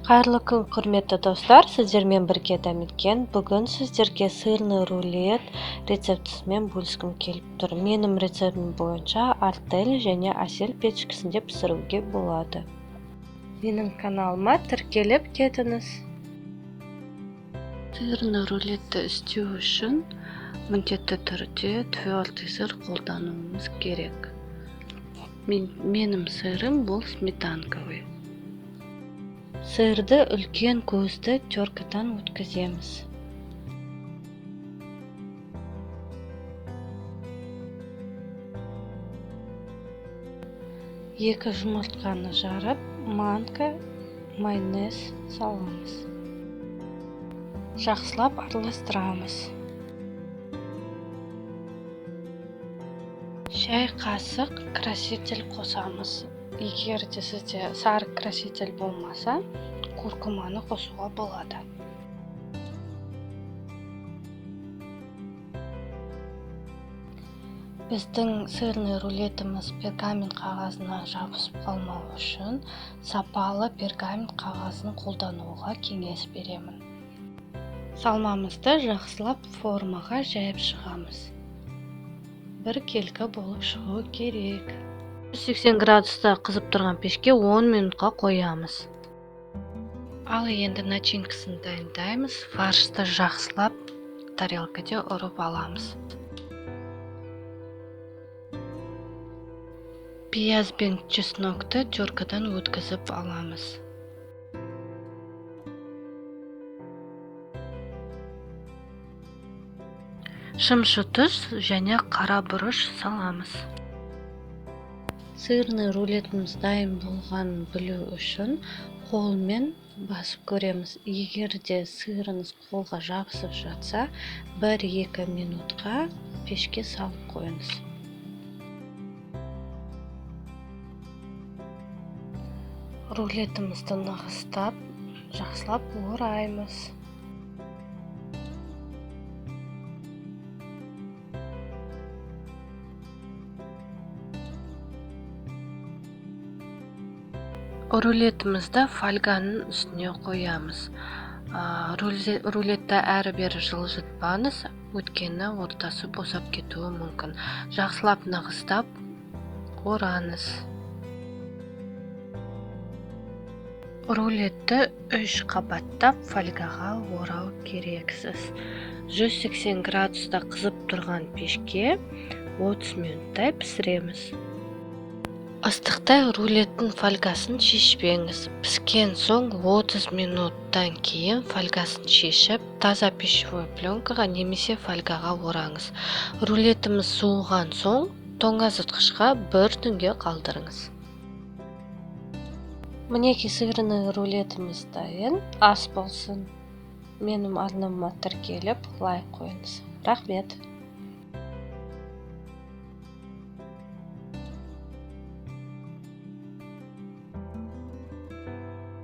Қайырлы күн, құрметті достар, сіздермен бірге Дәметкен. Бүгін сіздерге сырный рулет рецептісімен бөліскім келіп тұр. Менің рецептім бойынша Артель және Әсел печкісінде пісіруге болады. Менің каналыма тіркеліп кетіңіз. Сырный рулетті істеу үшін міндетті түрде твердый сыр қолдануымыз керек. Менің сырым бұл сметанковый. Сырды үлкен көзді теркадан өткіземіз. Екі жұмыртқаны жарып, манка, майонез саламыз. Жақсылап араластырамыз. Шай қасық краситель қосамыз. Егер де сізде сары краситель болмаса, куркуманы қосуға болады. Біздің сырный рулетіміз пергамент қағазына жабысып қалмау үшін сапалы пергамент қағазын қолдануға кеңес беремін. Салмамызды жақсылап формаға жайып шығамыз. Бір келкі болып шығу керек. 180 градуста қызып тұрған пешке 10 минутқа қоямыз. Ал енді начинкасын дайындаймыз. Фаршты жақсылап тарелкаде ұрып аламыз. Пияз бен чеснокты теркадан өткізіп аламыз. Шымшы тұз және қара бұрыш саламыз. Сырный рулетіміз дайын болғанын білу үшін қолмен басып көреміз. Егер де сырыңыз қолға жабысып жатса, 1-2 минутқа пешке салып қойыңыз. Рулетімізді нығыздап, жақсылап ораймыз. Рулетімізді фольганың үстіне қоямыз. Рулетті әрі-бері жылжытпаңыз, өйткені ортасы босап кетуі мүмкін. Жақсылап нығыздап ораңыз. Рулетті 3 қабаттап фольгаға орау керексіз. 180 градуста қызып тұрған пешке 30 минуттай пісіреміз. Ыстықтай рулеттің фольгасын шешпеңіз. Піскен соң 30 минуттан кейін фольгасын шешіп, таза пищевой пленкаға немесе фольгаға ораңыз. Рулетіміз суыған соң тоңазытқышқа бір түнге қалдырыңыз. Мінекей сырный рулетіміз дайын. Ас болсын. Менің арнама тіркеліп, лайк қойыңыз. Рахмет.